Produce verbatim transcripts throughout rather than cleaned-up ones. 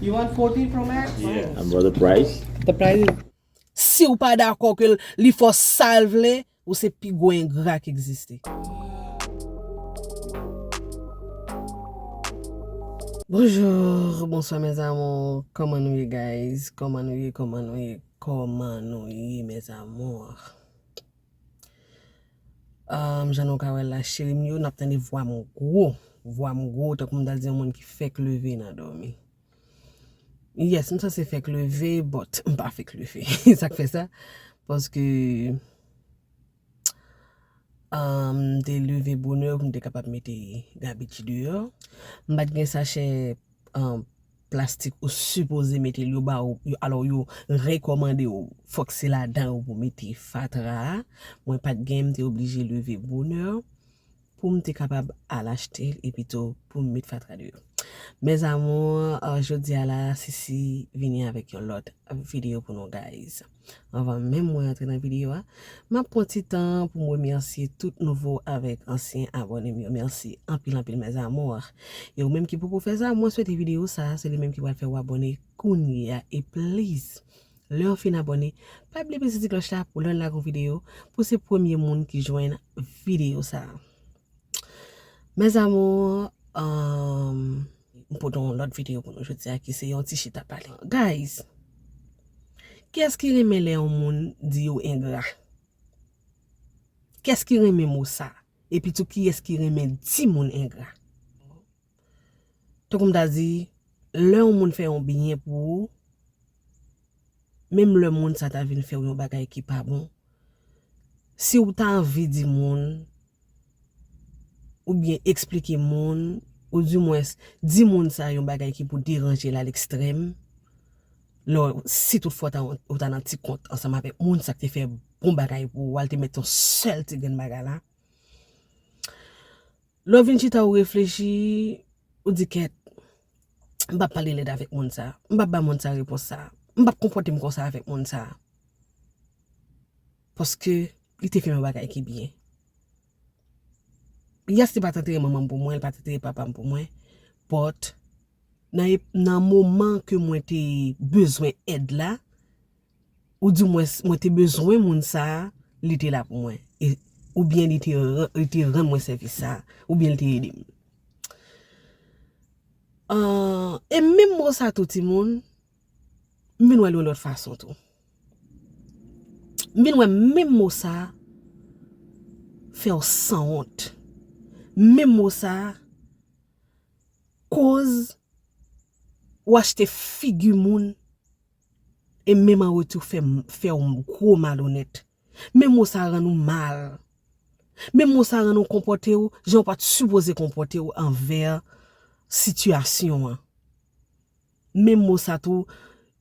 You want fourteen Pro Max? And for the price? The price is Si w pa dakò ke l- li fè w sa l vle, ou se pi gwo engra ki egziste. Bonjour, bonsoir mes amours. Comment nous y est, guys? Comment nous y est, comment nous y est, comment nous y est, mes amours? Um, jan nou ka wè la, cheri m yo, n ap tande vwa m gwo. Vwa m gwo, tankou m ta di yon moun ki fèk leve nan dòmi. Yes, m sanse fèk leve, but m pa fèk leve. Sa k fè sa? Paske um, m te leve bonè pou m te kapab mete gabich deyò. M pa t gen sachè um, plastik ou sipoze mete l, yo ba ou, yo, alò yo rekòmande w, fòk se ladan yo pou mete fatra a. Mwen pa t gen, m te oblije leve bonè pou m te kapab al achte l epi tou pou m met fatra deyò. Mes amours, uh, jodi a la, Sisi vini avèk yon lòt videyo pou nou, guys. Anvan menm mwen antre nan videyo a, m ap pran ti tan pou m remèsye tout nouvo avèk ansyen abòne m yo. Mèsi anpil, anpil, mes amours. E ou menm ki poko fè sa, mwen swete videyo sa, se li menm ki pral fè w abòne kounye a. E please, lè w fin abòne, pa bliye peze ti klòch la pou lè n lage yon videyo, pou se premye moun ki jwenn videyo sa. Mes amours, um, m pote yon lòt videyo pou nou jodi a ki se yon ti chita pale. Guys, kiyès ki renmen lè yon moun di yo engra? Kiyès ki renmen mo sa? Epi tou, kiyès ki renmen di moun engra? Tankou m ta di, lè yon moun fè yon byen pou ou, menm lè moun sa ta vin fè w yon bagay ki pa bon, si w ta anvi di moun, oubyen eksplike moun, ou dimwens di moun sa yon bagay ki pou deranje l alekstrèm, lè w- si toutfwa w ta, ou ta nan ti kont ansanm avèk moun sa k te fè bon bagay pou ou a, l te mèt yon sèl ti grenn bagay la, lè w vin chita ou reflechi, ou di kèt, m p ap pale lèd avèk moun sa, m p ap ba moun sa repons sa, m p ap konpòte m konsa avèk moun sa. Paske li te fè m yon bagay ki byen. Yes, li pa t antere manman m pou mwen, li pa t antere papa m pou mwen, but nan, nan moman ke mwen te bezwen èd la, ou dimwens mwen te bezwen moun sa a, li te la pou mwen. E, oubyen li te, ran- li te rann mwen sèvis sa a, oubyen li te ede m. Ah, e menm mo sa tou, timoun, m vin wè l yon lòt fason tou. M vin wè menm mo sa a fè w sanwont. Menm mo sa a koz ou achte figi moun e menm an retou fè, fè w gwo malonèt. Menm mo sa a rann ou mal. Menm mo sa a rann ou konpòte w jan ou pa t sipoze konpòte w anvè sitiyasyon an. Menm mo sa tou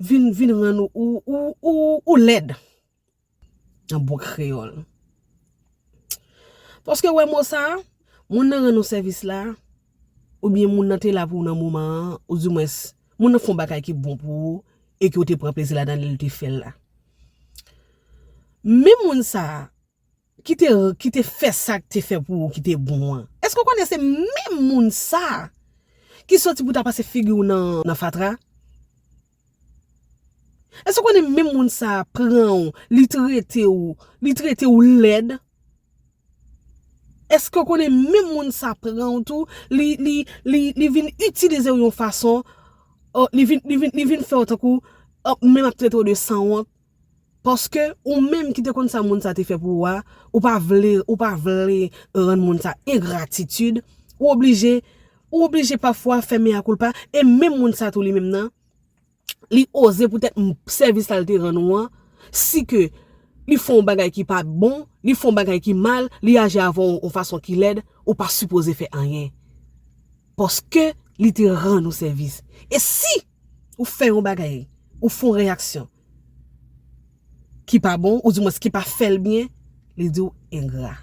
vin, vin rann ou, ou, ou, ou, ou lèd. An bon kreyòl. Paske wè mo sa a, moun nan rann ou sèvis la, oubyen moun nan te la pou ou nan moman an, ou dimwens, moun nan fè yon bagay ki bon pou ou, e ke w te pran plezi ladan l lè l te fè l la. Men moun sa a, ki te, ki te fè sa k te fè pou ou, ki te bon an, èske w konnen se menm moun sa a ki soti pou ta pase figi w nan, nan fatra? Èske w konnen menm moun sa a pran w, li trete w, li trete w lèd? Èske w konnen menm moun sa a pran w tou, li, li, li, li vin itilize w yon fason, oh, li vin, li vin, li vin fè w tankou, oh, menm ap trete w de sanwont? Paske ou menm ki te konn sa moun sa te fè pou ou a, ou pa vle, ou pa vle rann moun sa engratitid, ou oblije, ou oblije pafwa fè mea culpa, e menm moun sa tou li menm nan, li oze poutèt m- sèvis la l te rann ou an, si ke li fè yon bagay ki pa bon, li fè yon bagay ki mal, li aji avè w yon fason ki lèd, ou pa sipoze fè anyen. Paske li te rann ou sèvis. E si ou fè yon bagay, ou fè yon reyaksyon ki pa bon, ou dimwens ki pa fè l byen, li di w engra.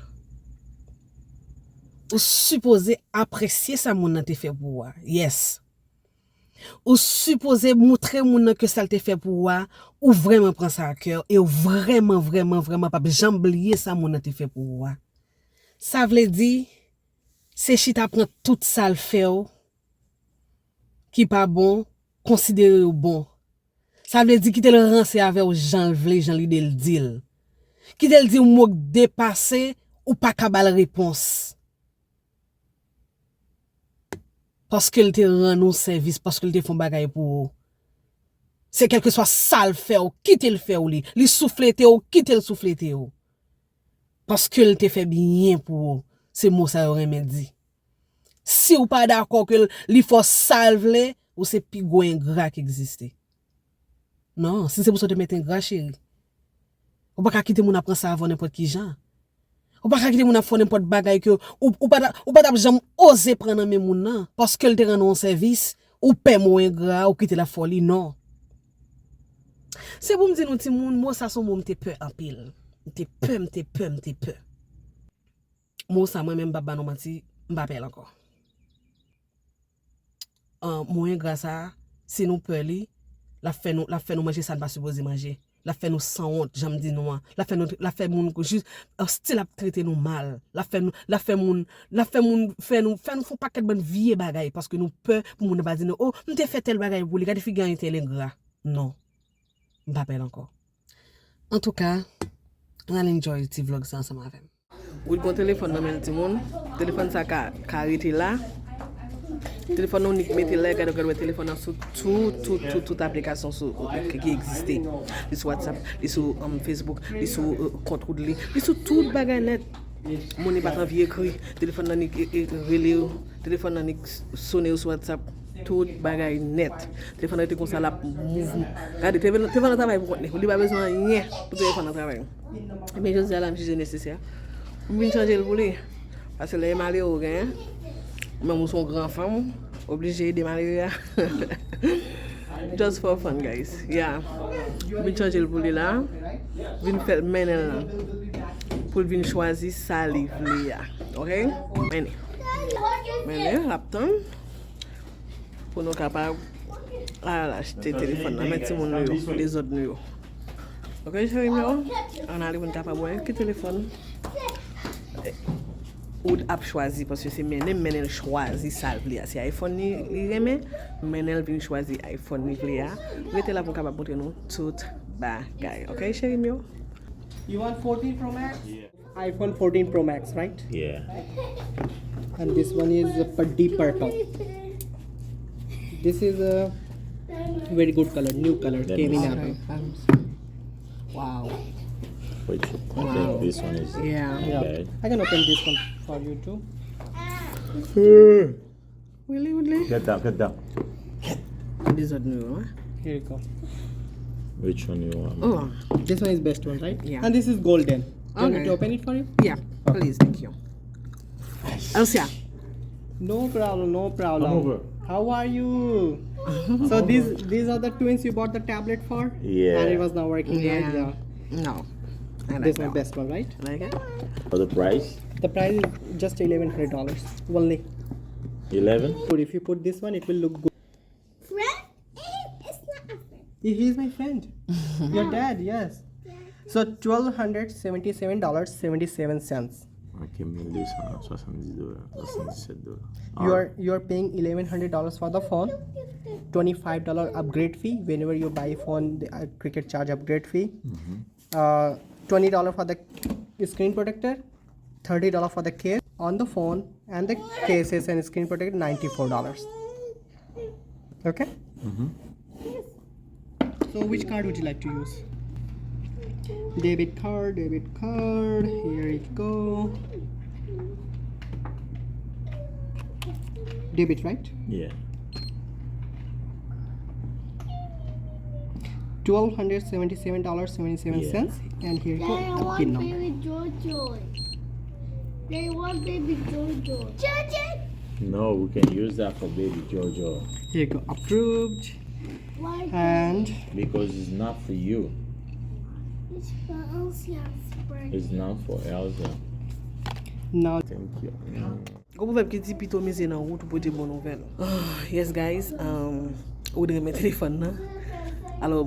Ou sipoze apresye sa moun nan te fè pou ou a. Yes. Ou sipoze moutre moun nan ke sa l te fè pou ou a, ou vrèman pran sa a kè, e ou vrèman, vrèman, vrèman p ap janm bliye sa moun nan te fè pou ou a. Sa vle di, se chita pran tout sa l fè w ki pa bon, konsidere yo bon. Sa vle di kite l ranse avè w jan l vle, jan lide l di l. Kite l di w mo k depase, ou pa ka ba l repons. Paske l te rann ou sèvis, paske l te fè yon bagay pou ou. Se kèlkeswa sa l fè w, kite l fè w li. Li souflete w, kite l souflete w. Paske l te fè byen pou ou. Se mo sa yo renmen di. Si w pa dakò ke l, li fè w sa l vle, ou se pi gwo engra ki egziste. Non, si se pou sa w te mete engra, cheri. Ou pa ka kite moun ap ranse avè w nenpòt ki jan. Ou pa ka kite moun ap fè w nenpòt bagay ke ou, ou pa ta, ou pa t ap janm oze pran nan men moun nan, paske l te rann ou yon sèvis, ou pè mo engra, ou kite l ap fè w li, non. Se pou m di nou, timoun, mo sa se yon mo m te pè anpil. M te pè, m te pè, m te pè. Mo sa, mwen menm, m p ap ba nou manti, m pa pè l ankò. An, mo engra sa, si nou pè li, l ap fè nou, l ap fè nou manje sa n pa sipoze manje. L ap fè nou sanwont, jan m di nou an. L ap fè nou, l ap fè moun jis, an, still ap trete nou mal. L ap fè nou, l ap fè moun, l ap fè moun, fè nou, fè nou fè yon pakèt bann vye bagay, paske nou pè pou moun nan pa di nou, "O, m te fè tèl bagay pou li, gade figi a entèl engra." Non. M pa pè l ankò. Antouka, ann al enjoy ti vlog sa ansanm avè m. Ou gon telefòn nan men l, timoun. Telefòn sa ka, ka rete la. Telefòn nan ou nik mete la, gade, gade, wè telefòn nan sou tout, tout, tout, tout aplikasyon sou, ki, ki egziste. Li sou WhatsApp, li sou, um, Facebook, li sou, uh, kont Woodly, li sou tout bagay nèt. Moun li pa t anvi ekri. Telefòn nan nik, e, e, rele yo. Telefòn nan nik sone yo sou WhatsApp. Tout bagay nèt. Telefòn nan rete konsa, l ap mouvman. Gade, telefòn, telefòn nan travay pou kont li. Li pa bezwen anyen pou telefòn nan travay. Men jodi a la, m jije nesesè. M vin chanje l pou li. Paske lè e malere ou genyen, menm ou se yon gran fanm, ou oblije ede malere a. Just for fun, guys. Yeah. M vin chanje l pou li la. Vin fè l mennen l nan. Pou l vin chwazi sa li vle a. Ok? Mennen. Mennen, l ap tann. Pou nou kapab al achte telefòn nan. Men timoun nou yo, dezòd nou yo. Ok, cheri m yo? Ann ale pou n kapab wè ki telefòn Wood ap chwazi, paske se mennen, mennen l chwazi sa l vle a. Se iPhone li, li renmen, mennen l vin chwazi iPhone li vle a. Rete la pou m kapab montre nou tout bagay. Ok, cheri m yo? You want fourteen Pro Max? Yeah. iPhone fourteen Pro Max, right? Yeah. And this one is a deep purple. This is a very good color, new color, came in Apple. Wow. Which I think this one is not bad. I can open this one for you too. Really, Woodly? Get down, get down. Dezòd nou yo, hein? Here you go. Which one you want? Oh. This one is best one, right? Yeah. And this is golden. You want me to open it for you? Yeah, please, thank you. Elsia. No problem, no problem. Come over. How are you? So these these are the twins you bought the tablet for? Yeah. And it was not working, right? Yeah. No. I like that one. This one best one, right? Like it? For the price? The price is just eleven hundred dollars only. Eleven? But if you put this one, it will look good. Friend? Eh, it's not a friend. He is my friend. Your dad, yes. So twelve hundred seventy-seven dollars seventy-seven cents. Ok, mil de san swasanndiz dola, swasanndiset dola. You are you are paying eleven hundred dollars for the phone, twenty-five dollar upgrade fee whenever you buy a phone, the uh, Cricket charge upgrade fee, uh, twenty dollar for the screen protector, thirty dollar for the case on the phone, and the cases and screen protector ninety-four dollars. Okay? So which card would you like to use? Debit card, debit card. Here you go. Debit, right? Yeah. Twelve hundred seventy-seven dollars seventy-seven cents. And here you go, the pin number. They want baby Jojo. Jojo. No, we can use that for baby Jojo. Here you go, approved. And because it's not for you. It's for Elsa. It's not for Elsa. Now, thank you. Gon pwovèb ki di pito mize nan wout ou pote bon nouvèl. Yes, guys, um, ou renmen telefòn nan. Alò,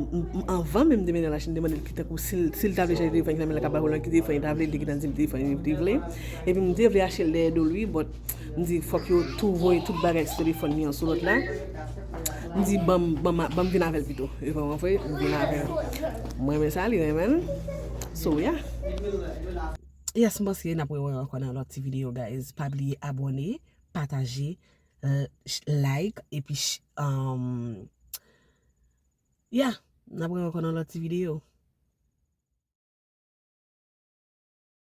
anvan menm de mennen l Achin, m te mande l ki tankou si l, si l ta vle chanje telefòn, ki nan men l ka ba l ki telefòn li ta vle, li te gentan di m telefòn li vle. Epi m te vle achte l dèyè do l wi, but m di fòk yo tou voye tout bagay sou telefòn li an sou lòt la. M di ban m, ban m, ban m vin avè l pito. E vrèman vre, m vin avè l. Mwen renmen sa, li renmen l. So, yeah. Yes, m panse n ap wè ankò nan lòt ti videyo, guys. Pa bliye abòne, pataje, l-, ch-, like, epi ch-, um, yeah, n ap wè ankò nan lòt ti videyo.